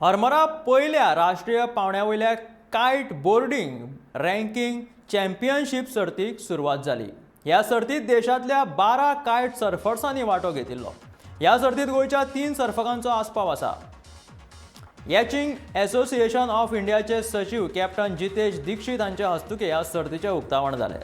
हरमरा पयल्या राष्ट्रीय पावंड्या वयल्या कायट बोर्डिंग रँकिंग चॅम्पियनशीप सर्तीक सुरवात जाली. ह्या सर्तीत देशांतल्या 12 कायट सर्फर्सांनी वांटो घेतिल्लो. ह्या सर्तीत गोंयच्या तीन सर्फकांचो आस्पाव आसा. येचिंग एसोसिएशन ऑफ इंडियाचे सचीव कॅप्टन जितेश दीक्षित हांचे हस्तुकीं ह्या सर्तीचें उक्तावण जालें.